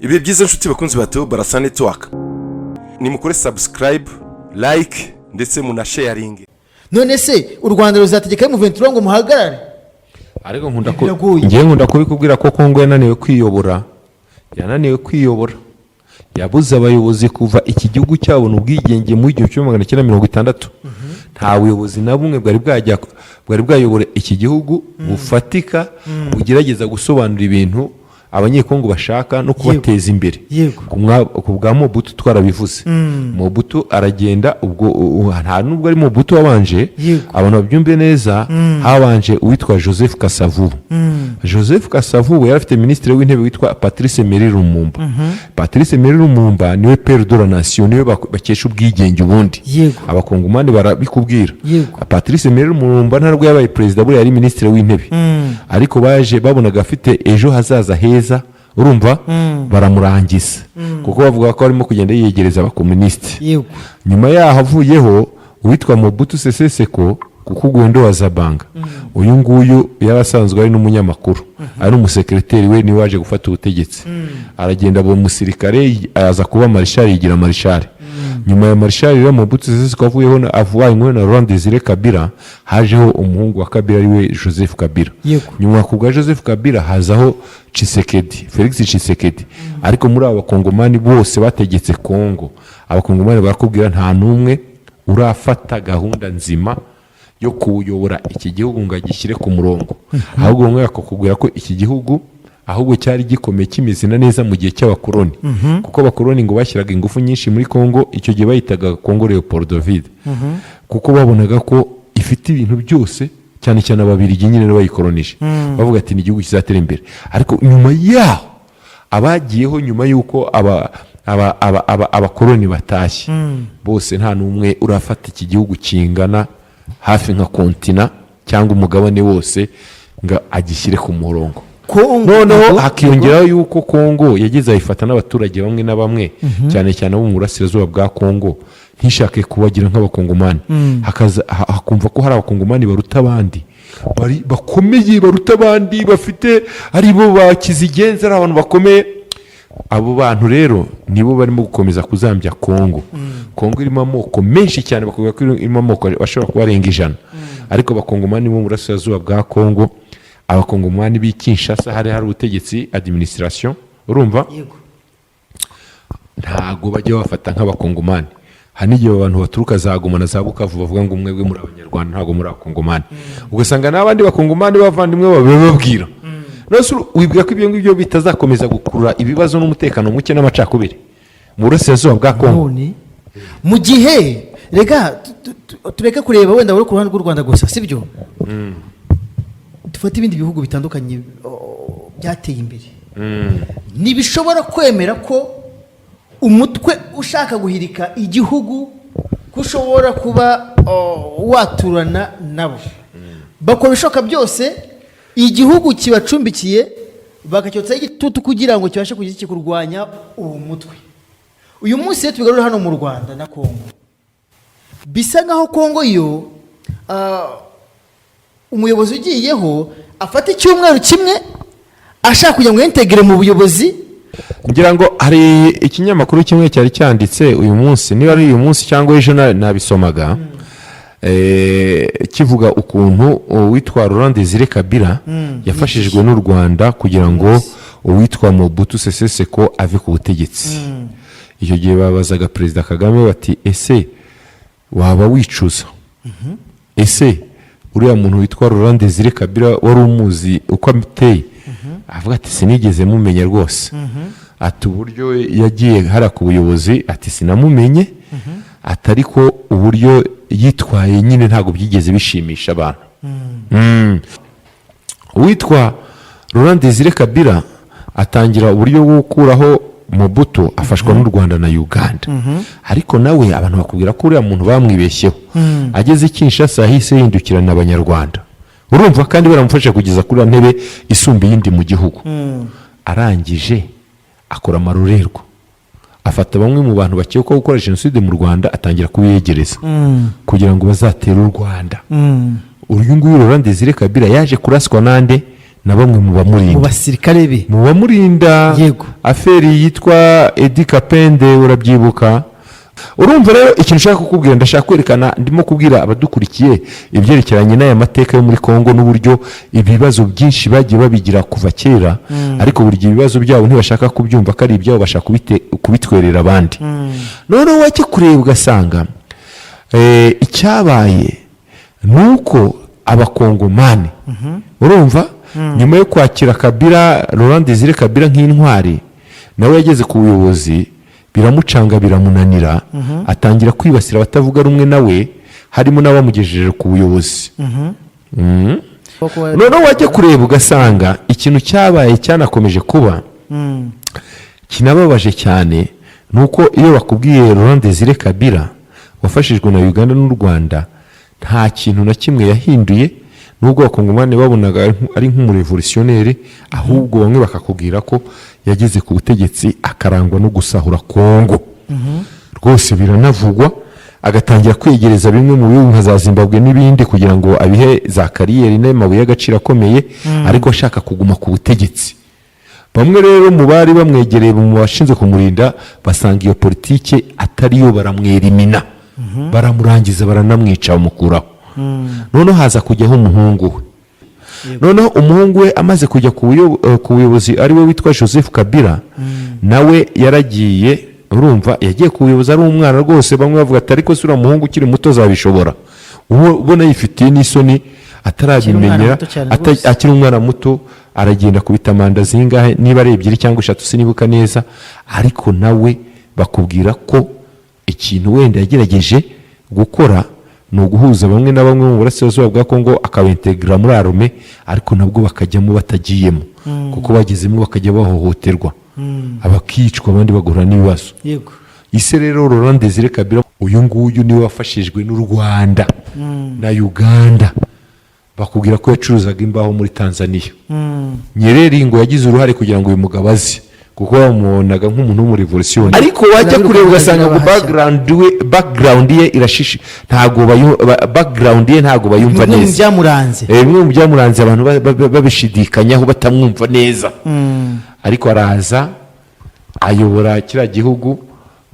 Ibihe byiza, nshuti bakunzi ba Theo Barasa Network. Nimukore subscribe, like ndetse munasharinge. None se u Rwanda ruzategeka M23 ngo muhagarare? Ariko nkunda ko Biragoye. Ngewe nkunda kubikubwira ko Kongo yananiwe kwiyobora, yananiwe kwiyobora, yabuze abayobozi kuva iki gihugu cyabona ubwigenge mu 1960. Nta buyobozi na bumwe bwari bwajya bwari bwayobora iki gihugu bufatika, bugerageza gusobanura ibintu Abanyekongo bashaka no kubateza imbere. Ku bwa Mobutu twarabivuze. Mobutu aragenda, ubwo nta nubwo ari Mobutu wabanje. Abantu babyumve neza, habanje uwitwa Joseph Kasavubu. Joseph Kasavubu yari afite minisitiri w'intebe witwa Patrice Emery Lumumba. Patrice Emery Lumumba niwe père de la nation, niwe bakesha ubwigenge ubundi. Abakongomani barabikubwira. Patrice Emery Lumumba ntabwo yabaye perezida, buriya yari minisitiri w'intebe, ariko baje babonaga afite ejo hazaza heza, urumva, baramurangiza kuko bavuga ko arimo kugenda yiyegereza abakomunisiti. Nyuma yaho avuyeho, uwitwa Mobutu Sese Seko Kuku Ngbendu wa Zabanga, uyu nguyu yari asanzwe ari n'umunyamakuru, ari n'umusekereteri we, niwe waje gufata ubutegetsi. Aragenda aba umusirikare, aza kuba marishari, yigira marishari. Nyuma ya marishari rero Mobutu Sese Seko avuyeho, avanywe na Laurent Desire Kabila, hajeho umuhungu wa Kabila ariwe Joseph Kabila. Nyuma ku bwa Joseph Kabila hazaho Tshisekedi, Felix Tshisekedi. Ariko muri aba bakongomani bose bategetse Kongo, Abakongomani barakubwira, nta n'umwe urafata gahunda nzima yo kuyobora iki gihugu ngo agishyire ku murongo. Ahubwo bamwe bakakubwira ko iki gihugu ahubwo cyari gikomeye, kimeze na neza mu gihe cy'abakoloni, kuko abakoloni ngo bashyiraga ingufu nyinshi muri Kongo. Icyo gihe bayitaga Kongo Leopoldville, kuko babonaga ko ifite ibintu byose, cyane cyane Ababirigi nyine bayikolonije, bavuga ati ni igihugu kizatera imbere. Ariko nyuma yaho, abagiyeho nyuma y'uko abakoloni batashye bose, nta n'umwe urafata iki gihugu kingana hafi nka continent cyangwa umugabane wose ngo agishyire ku murongo. Kongo Noneho hakiyongeraho yuko Kongo yageze ayifata n'abaturage bamwe na bamwe, cyane cyane abo mu burasirazuba bwa Kongo, ntishake kubagira nk'Abakongomani. Hakaza hakumva ko hari Abakongomani baruta abandi, bari bakomeye, baruta abandi, bafite ari bo bakizigenza, ari abantu bakomeye. Abo bantu rero nibo barimo gukomeza kuzambya Kongo. Kongo irimo amoko menshi cyane, bakavuga ko irimo amoko ashobora kuba arenga 100. Ariko Abakongomani bo mu burasirazuba bwa Kongo, Abakongomani b'i Kinshasa, hari hari ubutegetsi, administration, urumva, ntago bajya bafata nk'Abakongomani. Hari n'igihe abantu baturuka za Goma na za Bukavu bavuga ngo mwebwe muri Abanyarwanda, ntabwo muri Abakongomani. Ugasanga n'abandi Bakongomani b'abavandimwe babibabwira. None se wibwira ko ibyo ngibyo bitazakomeza gukurura ibibazo n'umutekano muke n'amacakubiri mu burasirazuba bwa Kongo? None mu gihe, reka tureke kureba wenda uri ku ruhande rw'u Rwanda gusa, sibyo? Dufate ibindi bihugu bitandukanye, oh, byateye imbere. Ntibishobora kwemera ko umutwe ushaka guhirika igihugu ko ushobora kuba, oh, waturana nabo. Bakora ibishoboka byose, igihugu kibacumbikiye bakacyotsaho igitutu kugira ngo kibashe kugira iki? Kurwanya uwo mutwe. Uyu munsi rero tubigarura hano mu Rwanda na Kongo, bisa nkaho Kongo yo, umuyobozi ugiyeho afata icyumweru kimwe ashaka kugira ngo yintegere mu buyobozi. Ngira ngo hari ikinyamakuru kimwe cyari cyanditse uyu munsi, niba ari uyu munsi cyangwa ejo, nabisomaga, kivuga ukuntu uwitwa Laurent Desire Kabila yafashijwe n'u Rwanda kugira ngo uwitwa Mobutu Sese Seko ave ku butegetsi. Icyo gihe babazaga Perezida Kagame bati: "Ese waba wicuza? Ese uriya muntu witwa Laurent Desire Kabila wari umuzi uko ateye?" Avuga ati: "Sinigeze mumenya rwose." Ati: "Uburyo yagiye hariya ku buyobozi," ati, "sinamumenye." Ati: "Ariko uburyo yitwaye nyine ntabwo byigeze bishimisha abantu." Uwitwa Laurent Desire Kabila atangira uburyo bwo gukuraho Mobutu, afashwa n'u Rwanda na Uganda. Ariko nawe abantu bakubwira ko uriya muntu bamwibeshyeho. Ageze i Kinshasa yahise yihindukirana Abanyarwanda, urumva, kandi baramufasha kugeza kuri iriya ntebe isumba iyindi mu gihugu. Arangije akora amarorerwa, afata bamwe mu bantu bakekwaho gukora jenoside mu Rwanda, atangira kubiyegereza kugira ngo bazatere u Rwanda. Uyu nguyu Laurent Desire Kabila yaje kuraswa nande? Na bamwe mu Mu bamurinda, basirikare be. Mu bamurinda. Affaire yitwa Eddy Kapend, urabyibuka. Urumva rero, ikintu nshaka kukubwira, ndashaka kwerekana, ndimo kubwira abadukurikiye ibyerekeranye n'aya mateka yo muri Congo n'uburyo ibibazo byinshi bagiye babigira kuva kera, ariko buri gihe ibibazo byabo ntibashaka kubyumva ko ari ibyabo, bashaka kubitwerera abandi. Noneho wajya kureba ugasanga icyabaye ni uko Abakongomani, urumva, nyuma yo kwakira Kabila, Laurent Desire Kabila, nk'intwari, nawe yageze ku buyobozi biramucanga, biramunanira, atangira kwibasira abatavuga rumwe nawe, harimo n'abamugejeje ku buyobozi. Noneho wajya kureba ugasanga ikintu cyabaye cyanakomeje kuba kinababaje cyane ni uko iyo bakubwiye Laurent Desire Kabila wafashijwe na Uganda n'u Rwanda, nta kintu na kimwe yahinduye, nubwo Abakongomani babonaga ari nk'umurevolutionneri. Ahubwo bamwe bakakubwira ko yageze ku butegetsi akarangwa no gusahura Kongo rwose, biranavugwa, agatangira kwegereza bimwe mu bihugu nka za Zimbabwe n'ibindi kugira ngo abihe za carrière n'amabuye y'agaciro akomeye, ariko ashaka kuguma ku butegetsi. Bamwe rero mu bari bamwegereye, mu bashinzwe kumurinda, basanga iyo politike atariyo, baramwerimina, baramurangiza, baranamwica, bamukuraho. Noneho haza kujyaho umuhungu we. Noneho umuhungu we amaze kujya ku buyobozi, ari we witwa Joseph Kabila, nawe yaragiye, urumva, yagiye ku buyobozi ari umwana rwose. Bamwe bavuga ati: "Ariko si uriya muhungu ukiri muto azabishobora?" Uwo ubona yifitiye n'isoni atarabimenyera. Muto cyane rwose. Akiri umwana muto, aragenda kubita manda zingahe, niba ari ebyiri cyangwa eshatu, sinibuka neza. Ariko nawe bakubwira ko ikintu wenda yagerageje gukora ni uguhuza bamwe na bamwe mu burasirazuba bwa Kongo, akabaintegra muri armée, ariko nabwo bakajyamo batagiyemo, kuko bagezemo bakajya bahohoterwa, abakicwa, abandi bagahura n'ibibazo. Ise rero, Laurent Desire Kabila, uyu nguyu niwe wafashijwe n'u Rwanda na Uganda. Bakubwira ko yacuruzaga imbaho muri Tanzania. Nyerere ngo yagize uruhare kugira ngo uyu mugabo aze, kuko bamubonaga nk'umuntu w'umurevolutionneri. Ariko wajya kureba ugasanga ngo background ye irashishe, ntabwo background ye ntabwo bayumva Bimwe mu neza. byamuranze. Bimwe mu byamuranze, abantu babishidikanyaho, batamwumva neza. Ariko araza ayobora kiriya gihugu.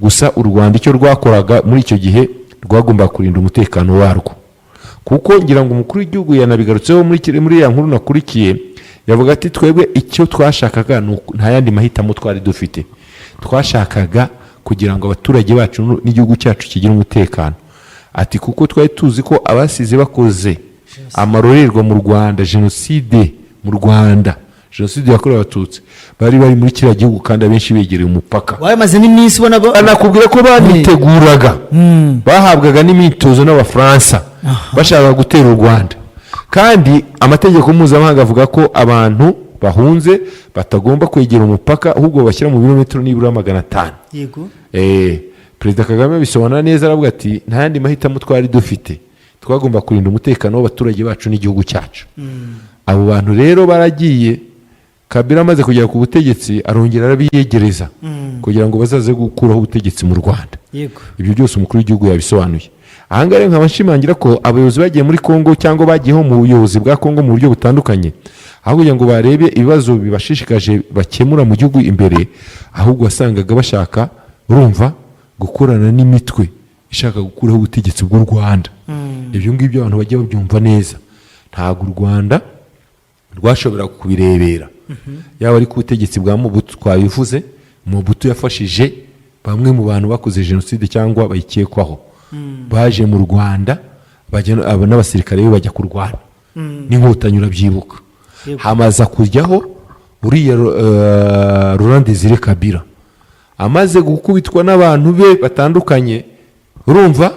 Gusa u Rwanda icyo rwakoraga muri icyo gihe, rwagombaga kurinda umutekano warwo, kuko ngira ngo umukuru w'igihugu yanabigarutseho muri ya nkuru nakurikiye, yavuga ati: "Twebwe icyo twashakaga nta yandi mahitamo twari dufite, twashakaga kugira ngo abaturage bacu n'igihugu cyacu kigire umutekano." Ati: "Kuko twari tuzi ko abasize bakoze amarorerwa mu Rwanda, jenoside mu Rwanda, jenoside yakorewe Abatutsi, bari bari muri kiriya gihugu, kandi abenshi begereye umupaka." Wamaze n'iminsi ubona bo. Anakubwira ko baniteguraga, bahabwaga n'imyitozo n'Abafaransa, bashaka gutera u Rwanda. Kandi amategeko mpuzamahanga avuga ko abantu bahunze batagomba kwegera umupaka, ahubwo bashyira mu birometero nibura 500. Perezida Kagame abisobanura neza, aravuga ati: "Nta yandi mahitamo twari dufite, twagomba kurinda umutekano w'abaturage bacu n'igihugu cyacu." Abo bantu rero baragiye. Kabila amaze kugera ku butegetsi, arongera arabiyegereza kugira ngo bazaze gukuraho ubutegetsi mu Rwanda. Ibyo byose umukuru w'igihugu yabisobanuye. Ahangaha rero nkaba nshimangira ko abayobozi bagiye muri Kongo cyangwa bagiyeho mu buyobozi bwa Kongo mu buryo butandukanye, aho kugira ngo barebe ibibazo bibashishikaje bakemura mu gihugu imbere, ahubwo wasangaga bashaka, urumva, gukorana n'imitwe ishaka gukuraho ubutegetsi bw'u Rwanda. Ibyo ngibyo abantu bajya babyumva neza. Ntabwo u Rwanda rwashobora kubirebera, yaba ari ku butegetsi bwa Mobutu. Twabivuze, Mobutu yafashije bamwe mu bantu bakoze jenoside cyangwa bayikekwaho, baje mu Rwanda, bajya aba n'abasirikare be bajya kurwana n'Inkotanyi, urabyibuka. Hamaze kujyaho uriya Laurent Desire Kabila, amaze gukubitwa n'abantu be batandukanye, urumva,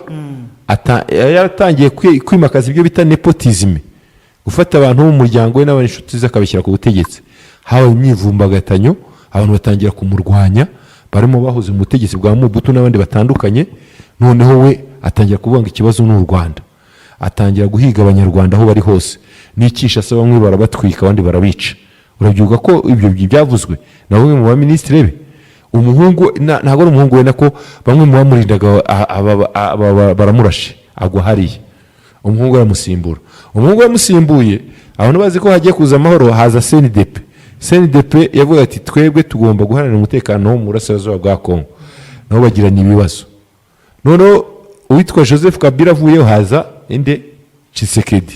yaratangiye kwimakaza ibyo bita népotisme, gufata abantu bo mu muryango we n'abandi inshuti ze akabashyira ku butegetsi. Habaye imyivumbagatanyo, abantu batangira kumurwanya, barimo bahoze mu butegetsi bwa Mobutu n'abandi batandukanye. Noneho we atangira kuvuga ngo ikibazo ni u Rwanda, atangira guhiga Abanyarwanda aho bari hose n'icyisha, bamwe barabatwika, abandi barabica. Urabyibuka ko ibyo byavuzwe na bamwe mu baminisitiri be. Umuhungu ntabwo ari umuhungu we, nako bamwe mu bamurindaga baramurashe, agwa hariya. Umuhungu aramusimbura. Umuhungu yamusimbuye Abantu bazi ko hagiye kuza amahoro, haza CNDP. CNDP yavuga ati: "Twebwe tugomba guharanira umutekano wo mu burasirazuba bwa Kongo." Nabo bagirana ibibazo. Noneho uwitwa Joseph Kabila avuyeho, haza inde? Tshisekedi.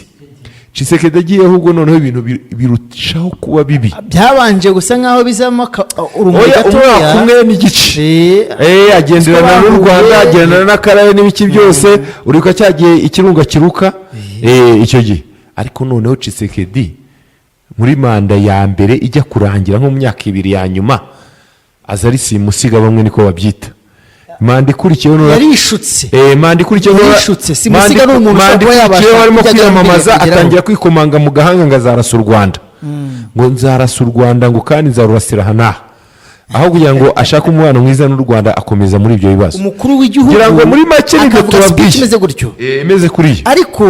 Tshisekedi agiyeho, ubwo noneho ibintu birushaho kuba bibi. Byabanje gusa nk'aho bizamo urumuri Oya, gatoya. umwaka umwe n'igice. Agenderana n'u Bahuye. Rwanda, agenderana n'akarere n'ibiki byose. Uribuka cya gihe ikirunga kiruka? Icyo gihe. Ariko noneho Tshisekedi muri manda ya mbere ijya kurangira, nko mu myaka 2 ya nyuma, aza ari simusiga, bamwe niko babyita. Manda ikurikiyeho Yarishutse. Manda ikurikiyeho Yarishutse. Simusiga ni umuntu manda ushobora kuba yabasha ikurikiyeho barimo kujya kwiyamamaza, kugeraho. atangira kwikomanga mu gahanga ngo azarasa u Rwanda, ngo nzarasa u Rwanda, ngo kandi nzarurasira aha n'aha. Aho kugira ngo ashake umubano mwiza n'u Rwanda, akomeza muri ibyo bibazo. Umukuru w'igihugu Ngira ngo muri make nibyo akavuga tubabwiye. speech imeze gutyo. Imeze kuriya. Ariko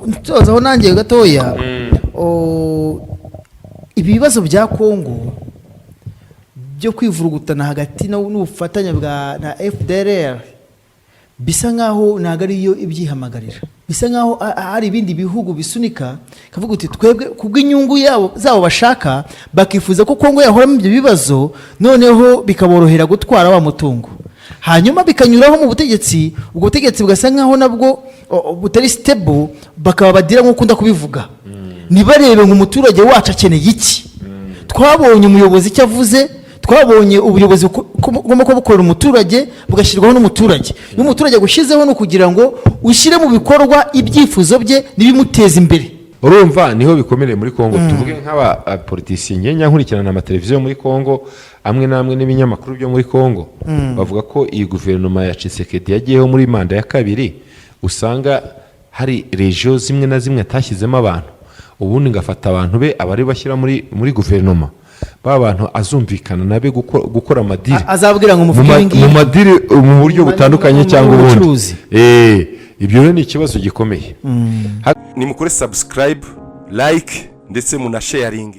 nsozaho nanjye gatoya, ibibazo bya Kongo byo kwivurugutana hagati n'ubufatanye bwa na FDLR bisa nkaho ntabwo ariyo ibyihamagarira, bisa nkaho hari ibindi bihugu bisunika, kavuga uti: "Twebwe kubw'inyungu yabo zabo bashaka, bakifuza ko Kongo yahoramo ibyo bibazo, noneho bikaborohera gutwara wa mutungo, hanyuma bikanyuraho mu butegetsi." Ubwo butegetsi bugasa nkaho nabwo butari stable, bakaba badira nk'uko ukunda kubivuga, ntibarebe ngo umuturage wacu akeneye iki. Twabonye umuyobozi icyo avuze, twabonye ubuyobozi bugomba kuba bukorera umuturage, bugashyirwaho n'umuturage. Iyo umuturage agushyizeho, ni ukugira ngo ushyire mu bikorwa ibyifuzo bye n'ibimuteza imbere. Urumva niho bikomereye muri Kongo. Tuvuge nk'abapolitisiye, njye nkurikirana amateleviziyo muri Kongo amwe n'amwe n'ibinyamakuru byo muri Kongo, bavuga ko iyi guverinoma ya Tshisekedi yagiyeho muri manda ya kabiri, usanga hari régions zimwe na zimwe atashyizemo abantu. Ubundi ngafata abantu be abari bashyira muri guverinoma, ba bantu azumvikana nabe gukora amadeal. Azabwira ngo Mu muvuge ibi ngibi. Mu madeal mu buryo butandukanye mu cyangwa ubundi. bucuruzi. Ibyo rero ni ikibazo gikomeye. Nimukore subscribe, like ndetse munasharinge.